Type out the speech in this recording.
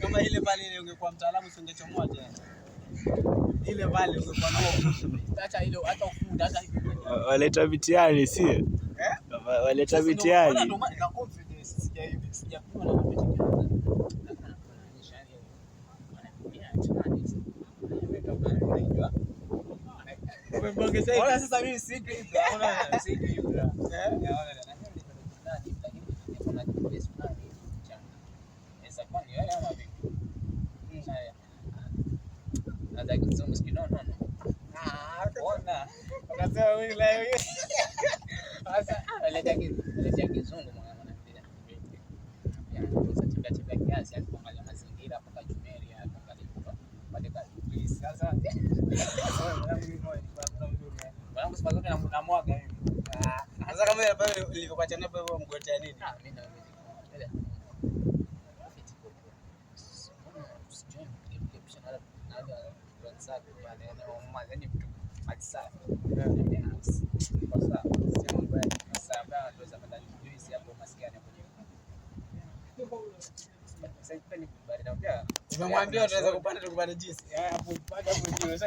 Kama ile pale ile ungekuwa mtaalamu si ungechomoa tena. Ile pale ungekuwa na Acha ile, hata ufundi, hata hivi. Waleta mitihani, sio? Eh? Waleta Sasa ndio mitihani. maana, ndio maana na confidence sija hivi, sijapima na mimi Umembongeza hivi. Ona sasa mimi si Ibra, ona si Ibra. Eh? Ona na mimi ndio, lakini kuna place fulani cha. Inaweza kuwa ni wewe ama vipi? Haya. Nataka kusema sikio, no no no. Ah, Ona. ukasema wewe leo hiyo. Sasa aleta kizungu mwana mpira. Sasa tembea tembea kiasi, alipoangalia mazingira mpaka Jumeri, alipoangalia pale ka please. Sasa Wewe mwanangu, mimi moyo nilikuwa hakuna mzuri. Mwanangu siku zote namwaga mimi. Ah, sasa kama ile pale ilivyokuachana hapo hivyo mgotea nini? Ah, mimi na mimi. Umemwambia tunaweza kupanda tukupande jinsi. Hapo mpaka hapo juu. Sasa